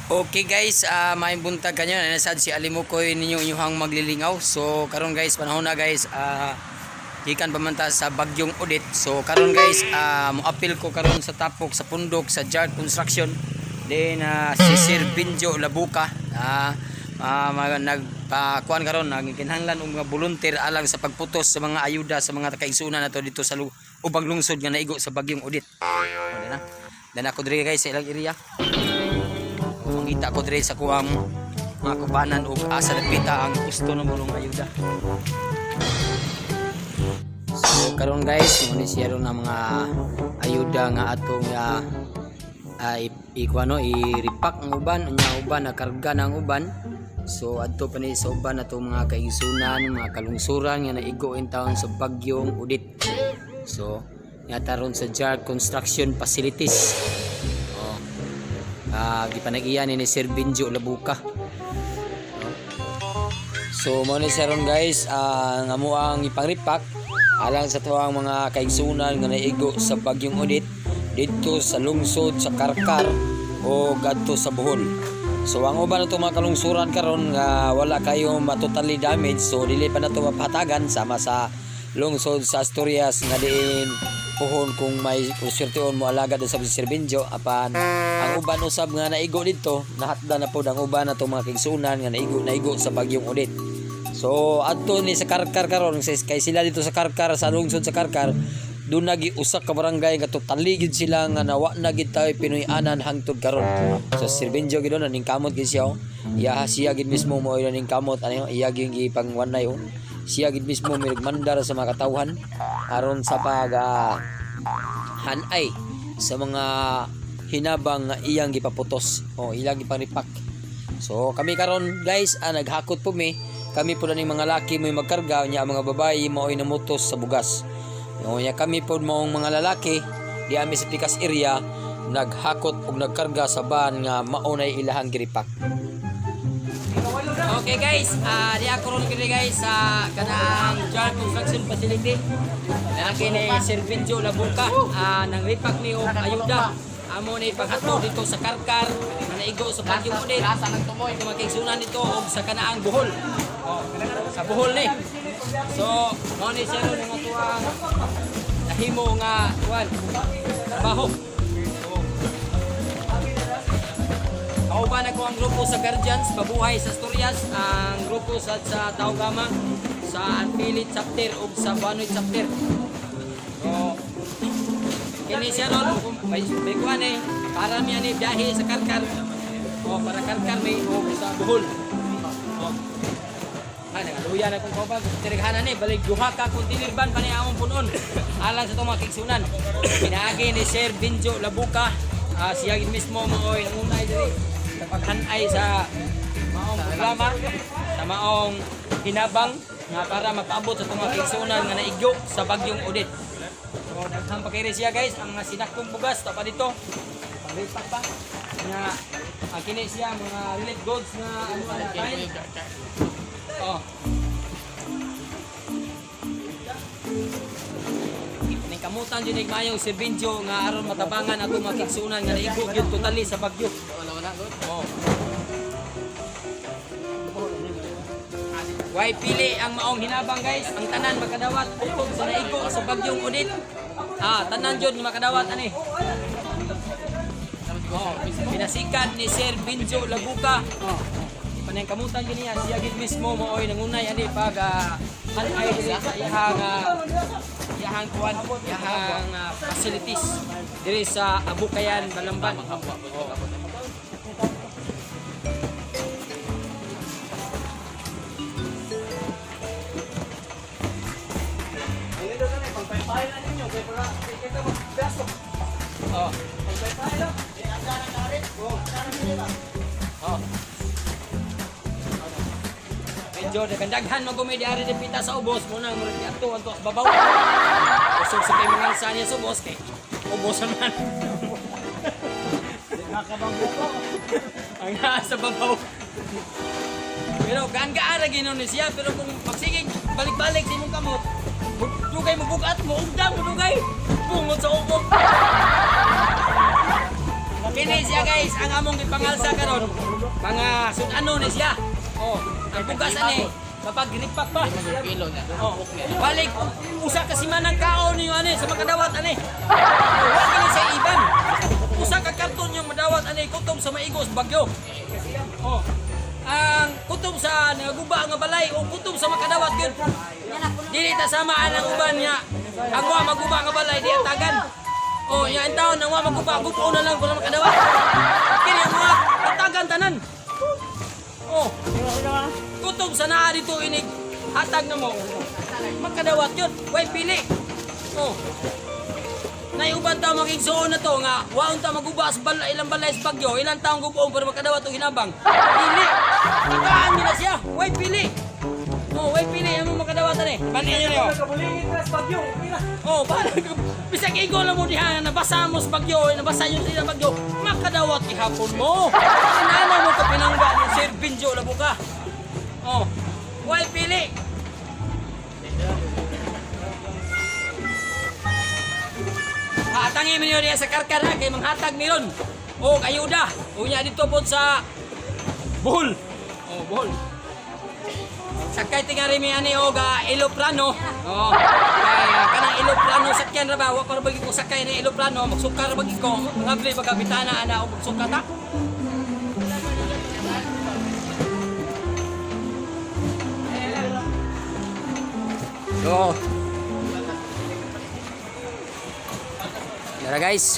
Okay guys, maayong buntag kanyo. Nasad si Alimukoy ninyo inyuhang maglilingaw. So karon guys, panahon na guys, gikan pa man ta sa bagyong Odette. So karon guys, moapil ko karon sa tapok sa pundok sa Jar Construction. Then si Sir Binjo Labuka, nagpakuan karon, nagkinahanglan og mga volunteer alang sa pagputos sa mga ayuda sa mga kaigsuonan nato dito sa ubang lungsod nga naigo sa bagyong Odette. O, na. Dan ako diri guys sa ilang area. Mangita ko diri sa kuang mga kubanan og asa dapita ang gusto ng mulong ayuda. So karon guys, mo ni siya ron ang mga ayuda nga atong ikuano, i-repack ang uban unya uban nakarga na ang uban. So adto pa ni sa uban atong mga kaigsunan, mga kalungsuran nga naigo in town sa bagyong Odette. So yata ron sa Jar Construction Facilities. Oh. Gipanag-iya ni Sir Binjo Labuka. No? So mo ni siya ron guys, ang amo ang ipang-repack alang sa tuwang mga kaigsunan nga naigo sa bagyong Odette didto sa lungsod sa Carcar o gadto sa Bohol. So ang uban nato mga kalungsuran karon nga wala kayo matotally damage, so dili pa nato mapatagan sama sa lungsod sa Asturias nga diin puhon kung may swerteon mo alagad sa Sir Benjo. Apan ang uban usab nga naigo didto, nahatda na pod ang uban nato mga kaigsunan nga naigo naigo sa bagyong Odette. So adto ni sa Carcar karon kay sila dito sa Carcar, sa lungsod sa Carcar, doon nagi usa ka barangay nga totally gyud sila nga nawa na gid tayo Pinoy-anan hangtod karon. So Sir Benjo gid ning kamot gid siya, oh. Iya siya gid mismo mo ning kamot ano iya gyud gipangwanay, oh. Siya gid mismo may nagmandar sa mga katawhan aron sa pag hanay sa mga hinabang nga iyang gipaputos o ilang gipang-repack. So kami karon guys, naghakot po mi. Kami po ning mga laki mo magkarga nya ang mga babae mao'y namutos sa bugas. No, nya kami po maong mga lalaki di ami sa pikas area naghakot og nagkarga sa van nga mao nay ilahang gi-repack. Okay guys, di ako ron kini guys sa kanang Jar Construction Facility. Naaki ni Sir Benjo Labuka, nang repack ni og ayuda. Amo ni paghato dito sa Carcar nga naigo sa bagyong Odette. Ito makigsunan dito og sa kanaang Bohol. Oh, sa Bohol ni. So, mao ni siya ron nga tuwang nahimo nga kuan trabaho. So, kauban ako ang grupo sa Guardians, Mabuhay sa Asturias, ang grupo sa Taugama, sa Anpilit chapter ug sa Banoy chapter. So, kini siya ron, may kuan eh, para miya ni biyahe sa Carcar. O, para Carcar may o sa Bohol. O. Ha, nangaluya na kong kauban. Tirighanan ni, balik duha ka container van pa ni among punon. Alang sa itong mga kigsunan. Pinaagi ni Sir Binjo Labuka. Siya gid mismo maoy nangunay diri sa paghanay sa maong programa, sa maong hinabang nga para mapaabot sa itong mga kigsunan nga naigyo sa bagyong Odette. So daghan pa kay siya guys, ang mga sinakong bugas pa dito. Pang-repack pa. Nga ang kini siya mga relief goods nga ano ano kain. Oh. Ning kamutan jud mayong si Benjo nga aron matabangan ato mga kigsunan nga naigo gyud totally sa bagyo. Oh. Way pili ang maong hinabang guys, ang tanan makadawat utog sa naigo sa bagyong Odette. Tanan jud nga makadawat ani. Oh, pinasikat ni Sir Benjo Labuka. Oh. Panay kamutan gini niya, siya gid mismo maoy nangunay ani pag hanay diri sa iyang iyahang kuan, iyahang facilities diri sa Abukayan, Balamban. Oh. Oh. Oh. Medyo daghan mo gumi diari di pita sa ubos mo nang murag ato anto sa babaw. Usog sa kay mga sa niya sa ubos kay ubos man. Ang naa sa babaw. Pero gaan-gaan ra ginon ni siya, pero kung magsigig balik-balik sa imong kamot, dugay mo bugat mo ugdang mo dugay bungot sa ubog. Kini siya, guys, ang among gipangalsa karon. Mga sud-ano ni siya. Oh, ang bugas ani kapag gripak pa. Oh, balik usa ka semana kaon niyo ani sa makadawat ani. Oh, wa kini sa iban. Usa ka karton yung madawat ani kutob sa maigos bagyo. Oh. Ang kutob sa naguba nga balay o kutob sa makadawat gyud. Dili ta sama ang uban nga ang wa maguba nga balay di atagan. Oh, nya ang taon ang wa maguba gupo na lang para makadawat. Kini ang mga atagan tanan. Oh. Kutob sa naa dito inig hatag na mo. Makadawat yun. Way pili. Oh. Naiuban ta magigsuon na to nga waon ta maguba sa balay ilang balay sa bagyo, ilang taong guboon para makadawat og hinabang. Pili. Tagaan nila siya. Way pili. Oh, way pili ang makadawatan eh. Bani niyo niyo. Oh, bahala ka. Bisag igo lang mo diha nabasa mo sa bagyo, nabasa niyo sila bagyo, makadawat gihapon mo. Inana mo ka pinangga ni Sir Binjo labo ka. Oh. Way pili. Hatangi mi niyo diha sa karkar ha, kay manghatag mi ron. Og ayuda. Unya dito pod sa Bohol. Oh, Bohol. Sakay tingali mi ani og eloplano. Oh, kay kanang eloplano sakyan ra ba wa pa ra bagi ko sakay ni eloplano, magsukar ra bagi ko, mangabli ba kapitana ana og magsuka ta. So, tara, guys.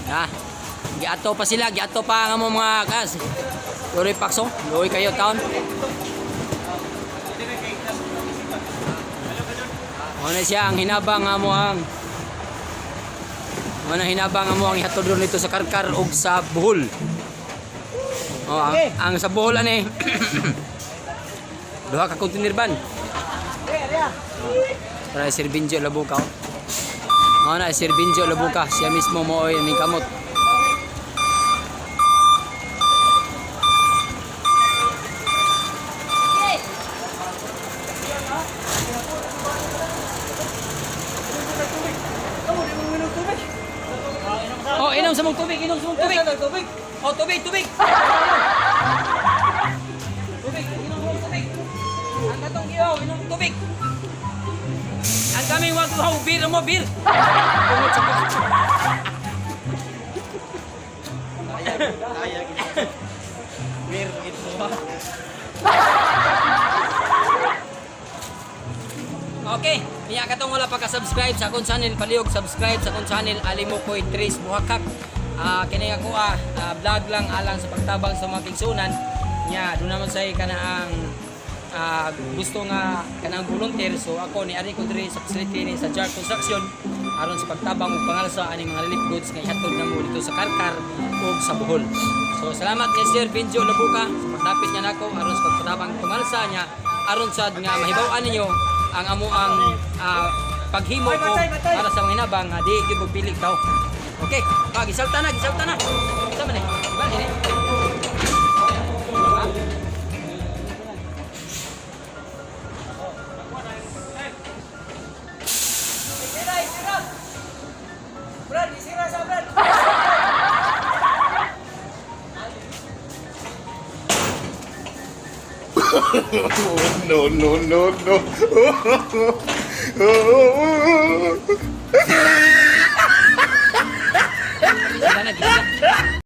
Ha. Giato pa sila, giato pa ang among mga kas. Lori Pakso, luoy kayo taon. Muna siya ang hinabang amo ang Muna hinabang amo ang ihatod ron dito sa Karkar ug sa Bohol. Oh, ang sa Bohol ani duha ka container van. Para Sir Binjo Labuka. Oh. Mao na Sir Binjo Labuka, siya mismo mo oy ning kamot. Oh, inom sa mong tubig, inom sa mong tubig. Tubig. Oh, tubig, tubig. Tubig, inom sa mong tubig. Ang katong iyaw, inom mong tubig. Ang kaming wag mo, beer mo, beer. Tungod sa Beer ito. Okay, niya katong wala pa ka-subscribe sa akong channel, palihog subscribe sa akong channel Alimokoy Tris Buhakak. Kini ako vlog lang alang sa pagtabang sa mga kigsunan. Nya, doon naman say kana ang gusto nga kanang volunteer, so ako ni ari ko diri sa facility ni sa Jar Construction aron sa pagtabang ug pangalsa aning mga relief goods nga ihatod namo dito sa Karkar ug sa Bohol. So salamat kay Sir Benjo Labuka sa pagdapit niya nako aron sa pagpatabang pangalsa niya aron sad nga mahibaw-an ninyo ang amo ang paghimo ko para sa mga hinabang nga di gyud pili tao. Okay, pa gisalta na, gisalta na. Sa man eh. Ba ini? Ha? No, no, no, no. Gisalta na, gisalta.